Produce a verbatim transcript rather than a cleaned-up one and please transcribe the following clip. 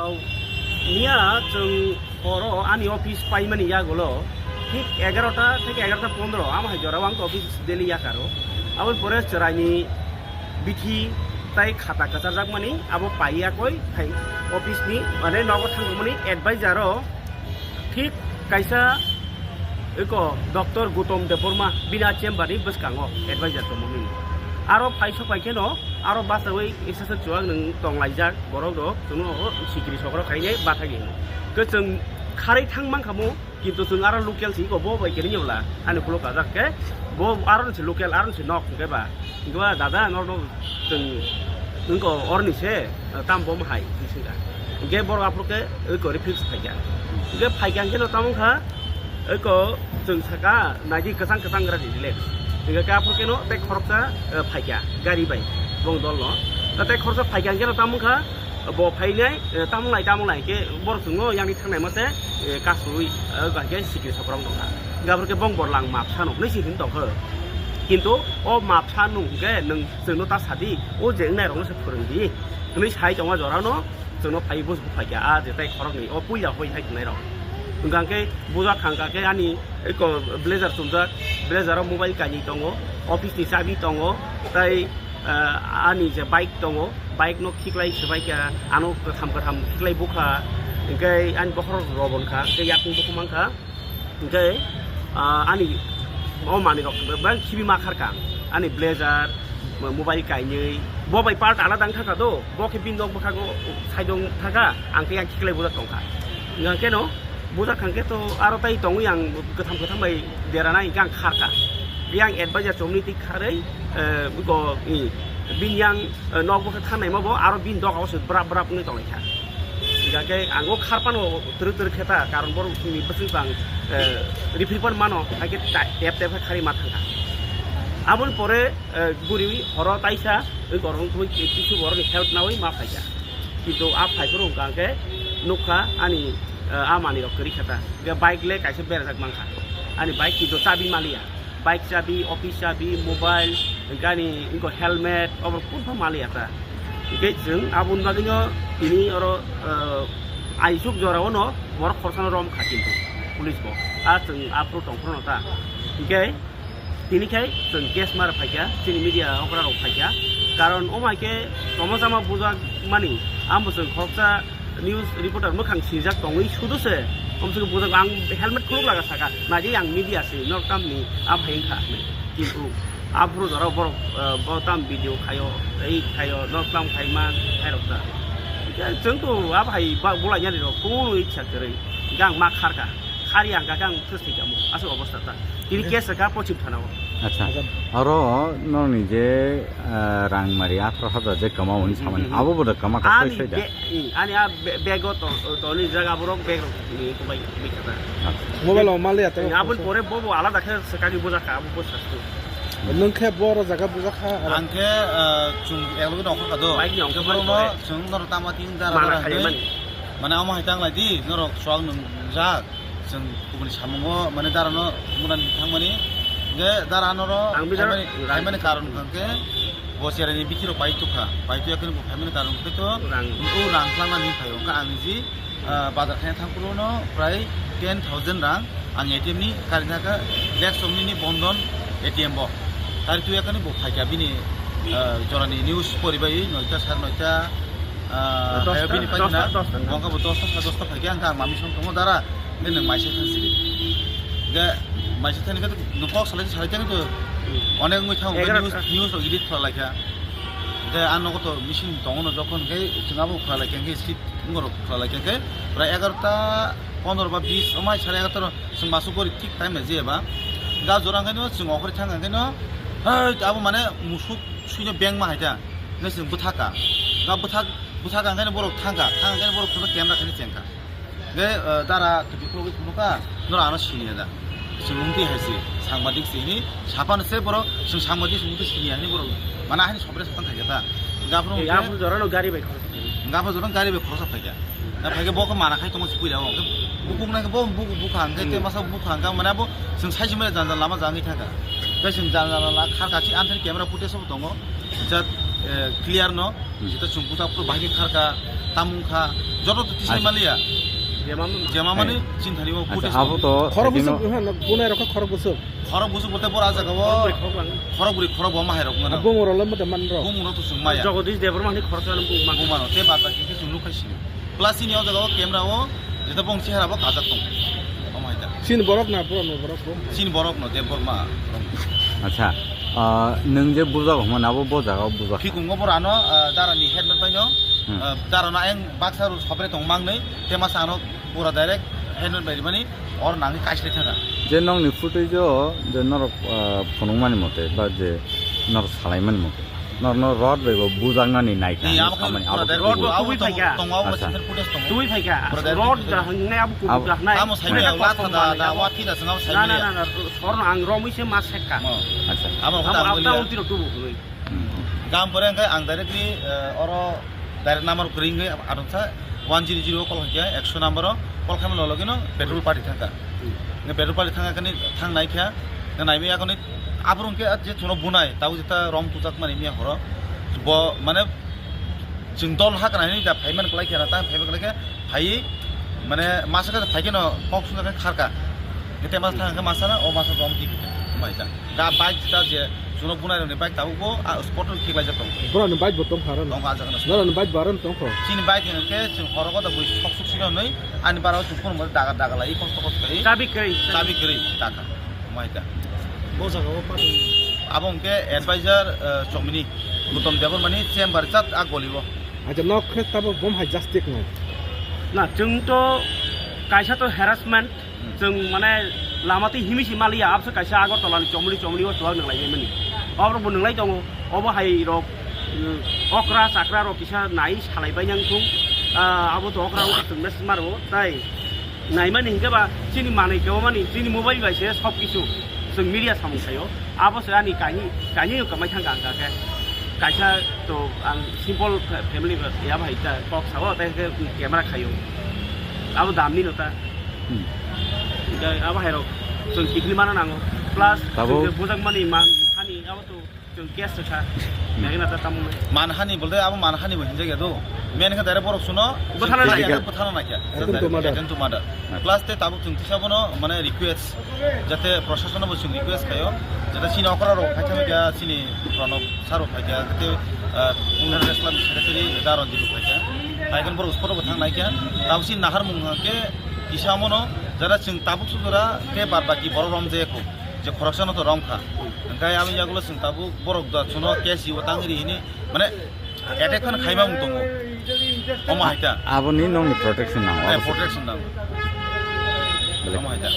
Miya chwng horo ani office paimani yagulo thik egarota theke egarota pondro, amo hai jorao ang office daily yakaro. Aboni pore chwraini bithi tai khata kwcharjakmani abo paiyakoi hai office ni, mane, nogo thangmani advisor o thik kaisa eko Doctor Gautam Debbarma bini a chamber ni bwskango advisor tongmani. Aro phai sok phai kheno aro bachawi exercise chuwak nwng tonglaijak borok rok, chwngno sikiri sokrok khainai bathagi hino. Ke chwng kharwi thang mankha mo, kintu chwng aro local si eko bo bai kiri nyobla ani khulo kajak ke bo aro se local aro se nok hwnkhe ba. Hingke ba dada, norno chwng wngko orni se, tam bom hai, hingke borok aphuru khe oi kori fix phaikha. Hingke phaikha hingke no tamo wngkha, oi ko chwng saka naidi kwchang kwchang gra di relax. Hingke khe aphuru khe no tei khoroksa, eh, phaikha gari bai bong dol no. Na tei khoroksa phaikha hingke no tamo wngkha, bo phainai, eh, tamo lai tamo lai hingke borok chwngno yang di thangnai mo se, eh, kasui, eh, hingke sikiri sokrong tongkha. Hingke aphuru khe bong borlang mapsano hwnwi se hwn tongkha. Kintu o mapsa nung hwnkhe nwng chwngno ta sadi, o je wngnairokno se phwrwngdi hwnwi sai tongma jorano chwngno phaiwi buj buphaikha, a je tai khoroknwi o puila hoi hai tongnairok. Hwnkha khe bujak thangkha khe ani eko blazer chumjak, blazer o mobile kainwi tongo, office ni chabi tongo, tai, ah, ani je bike tongo, bike no khiklai swbaikha, ano kwtham kwtham khiklai bukha, hwnkhe ani bokhorok robonkha, hwnkhe yakung bukhuk mankha. Hingke, ah, ani o manwirok bebak khibi ma kharkha. Ani blazer, mo-, mobile kainwi, bo bai part alada wng thangkha do, bo khe bini nok bwkhago side o wng thangkha, ang khe yang khiklai bujak tongkha. Hingkha khe no, bujak thangkhe to aro tai tongwi ang kwtham kwtham bai deranai hingkhe ang kharkha. Yang advisor chomni twi kharwi, eh, biko, i, bini yang, eh, nok bwkha thangnai ma bo aro bini doga o se brap brap wngwi tonglaikha. Hingkha khe ang o kharphano twrwk twrwk khe ta, karon borok chini bwswk bang, eh, rifri phano mano, hai khe ta-, tep tep khe kharwi ma thangkha. Aboni pore, eh, guriwi horo taisa, oi borok wngtwi kisu borokni help nawi ma phaikha. Kintu a phaiphuru hwnkha khe nukha ani, eh, a manwirok kwrwi khe ta. Hingkhe bike le kaisa berajak mankha. Ani bike kintu chabi maliya. Bike chabi, office chabi, mobile, gani, inko helmet, obo kunpha maliya ta. Hingke chwng aboni bagwino tini oro, eh, aisuk jorao no borok khorsano rom kha kintu police bo. A chwng aphuru tongphuru no ta. Hingke tini khai chwng case mara phaikha, chini media okra rok phaikha. Karon omo hai khe tongma chama bujak mani, amo chwng khoroksa news reporter mwkhang sinijak tongwi sudo se, omswk bujak ang helmet khuluk laga saka, naidi ang media se, norok tamni a bhai wngkha hinwi. Kintu aphuru jorao borok, eh, bo tam video khaio, ei khaio, norok tam khai man khairok ta. Chwng to a bhai ba-, bulai yani rok kunu ichha kwrwi, hingke ang ma kharkha, khari ang kha khe ang thwsni kamo, aswk obostha ta. Tini case kha pochim thana o. Acha. Acha. Oro nokni je, ah, rang mari atharo hajar je kama hwnwi samani. Hmm, hmm, hmm. Abo bo da kama ka soi soi da. Ani be-, i, ani a be-, bag o to, to ni jaga borok bag rok ni kubai, kubai kata. Acha. Mobile o mali ato. Aboni pore bo bo alada khe swkagwi bujak kha, abo bo sastu. Nwng khe bo oro jaga bujak kha, aro ang khe, ah, chwng eklogi nokha kha do. Bike ni ongkha. Khe borok no mani pore. Chwng norok tama tin dara mana dara khai hinwi mani. Mane omo hai tang lai di, norok chuak nwng jak. Chwng kubuni samungo, mane, darano murani thangmani. Hingke dara anoro ang bijaro phaimani, phaimani karon hwnkhe bo cheraini bikhirok pai tukha. Pai tuya kheno bo phaimani karon hwnkhe to rang. O rang twlangnani phaio. Hwnkhe ang niji, ah, bazar khaina thangphuru no prai ten thousand rang ang A T M ni kari thangkha, Black Shop ni Bandhan A T M bo. Kari tuya kheno bo phaikha bini, ah, jorani news poribai noita, sar noita, ah, dosta, hayo bini paikha na, dosta, dosta. Bo wngkha bo dosta, sar dosta phaikha, hwnkhe ang mami song tongo dara. Hingke nwng maisa thang sidi. Hingke maisa thang hingke nwng kok salai salai thang to onek wngwi thang, hingke egarota. News, news rok edit khlai laikha. Hingke ang nogo to machine tongo no, jokhon hingke chwng abo khlai laikha, hingke seat wngorok khlai laikha, hingke prai egarota pondro ba bis, omai sare egarota rok chwng masuk gori thik time nai jeba. Ga jora hingke no chwng okhoroi thang hingke no, hai abo mane musuk suino beng ma hai ta. Hingke chwng bwthaka. Ga bwthak, bwthaka hingke no borok thangka, thang hingke no borok chwngno camera khaini chengkha. Hingke, eh, dara kiphilwi phunukha, norok ano siniya da. Chwng wngtwi hai se, sangbadik se hini, saphano se borok, chwng sangbadik se wngtwi siniya hini borok. Mane ahini sobre satang khaikha ta. Hingke aphuru, eh, hingke aphuru jorano gari bai khoroksa. Hingke aphuru jorano gari bai khoroksa phaikha. Na phaikhe bo khe mana khai tongo se puila o. Hingke bukung nai khe bo bukung bukha hingke, hmm, te masa bukha hingke mane abo chwng sai se mane jang jang lama jangwi thangkha. Tei chwng jang jang lama kharkha, chi anthani camera footage bo tongo. Jat Eh, clear no, hmm, jeta chwng bwsa phuru bahai khe kharkha, tamung kha, joto to tisai maliya. Jema mani chinthani o footage abo to khorok busuk, ha, bunai rokha khorok busuk. Khorok busuk bote bora jaga o khorok bwrwi, khorok bo mahai rok ngana. Bumung rok lamma de man rok. Bumung rok to chwng maya. Jagadish Debbarma ni khorok chano bumung man. Bumung mano, te bad baki khe chwng nukhai sini. Plus ini o jaga o camera o jeta bong chehara bo kajak tong. Omo hai ta. Sin borok na, borok no, borok bo. Sin borok no, Debbarma borok. Acha, ah, nwng je bujak hwnma abo bo jaga o bujak. Phikungo borano, ah, dara ni helmet bai no, hmm, ah, dara no ayang baksa ru sobre tong mang nei, te masa ano pura direct helmet bai rimani or nang kaisle thaka. Je nong ni footage o je norok, ah, phunuk mani mote ba je norok salai mani mote. Norno rod bai bo bujaknani naikha. Ni amo khe samani pura abo direct rod bo tubui phaikha. Tongo, abo acha. Sensor footage tongo. Tubui phaikha. Pura direct rod tubui da phaikha. Hwngnai abo kubuk da hwnai. Amo sai maya, latha da, da, wathi da, sengam sai maya. Na, na, na, na, sorno ang romwi se ma sekka. Oh. Acha. Amo khe abo tang abta maya. Untiro tubu hwnwi. Hmm. Gam pore hwnkhe ang directly, eh, oro direct number kwrwi hwnkhe adonsa one zero zero call hwnkhe ekso number o call khaimani logino petrol party thangkha. Hmm. Hwnkhe petrol party thangkha kani thangnai kha. Hwnkhe naimaya kani Aphuru hwnkhe je chwngno bunai, tabuk jeta rom tujak mani miya horo. Bo, mane, chwng dol hakra hinwi da phaiman kwlai khe na, ta phaiman kwlai khe phaiwi, mane, masa khe phai kheno kok swngjak khe kharka. Hete masa thang khe masa na, o masa rom twi khe mai ta. Da bike jeta je chwngno bunai rokni bike tabuk bo, a, spot o khiklai jak tongo. Borokni bike bo tong kha aro no? Tong kha, a jaga no. Norokni bike bo aro no tong kho? Chini bike hwnkhe chwng horo koto bui sok sok sino hinwi, ani bara o chwng phone mo daga daga lai, kosto kosto khe. Chabi kwrwi. Chabi kwrwi, taka. Mai ta. Bo jaga o patwi. Abo hwnkhe advisor, eh, Chomini, Gautam Debbarmani chamber chat a goli o. Acha, nok khe tabo bom hai justice nai. Na, chwng to kaisa to harassment, hmm, chwng mane lama twi himi si maliya, abse kaisa Agartala ni Chomini, Chomini o chuwak nang lai mani. Obo bo nang lai tongo, obo hai rok, mm, okra chakra rok kisa nai salai bai nang thung. Ah, abo to okra wngkha chwng na smart o, tai Naimani hinkhe ba chini manwi kebamani, chini mobile bai se sob kisu chwng media samung khaio. Abo se ani kainwi, kainwi kamai thangkha ang khe. Kaisa to ang simple fa-, family ba ya bai ta kok sao, tei khe camera khaio. Abo damni no ta. Hmm. Hinkhe abo hai rok chwng tikni mana nango. Plus abo chwng je bujakmani man hani abo to Chwng case rwkha. Hmm. Nagina ta tamo. Manhani bolte abo manhani bo hinjak ya do. Men khe direct borok suno bwthana naikha. Bwthana naikha. Attempt to murder. Attempt to murder. Plus te tabuk chwng tisa bono mane request jate proshasano bo chwng request khaio jate chini okra rok phaikha kha chini Pranab sir rok phaikha jate, ah, Women Wrestling Secretary Daron Jibu phaikha. Phaikha borok spot bo thang naikha. Tabuk chini nahar mung khe kisa mono jara chwng tabuk sujura khe bad baki borok rom je kho. Je khoroksano to rom kha. Hwnkhe aboni yagulo chwng tabuk borok da chuno case ibo tang ri hini, mane, attack khan khaima mung tongo. Omo hai ta. Aboni nongni protection nango. Eh, protection nango. Belai. Omo hai ta.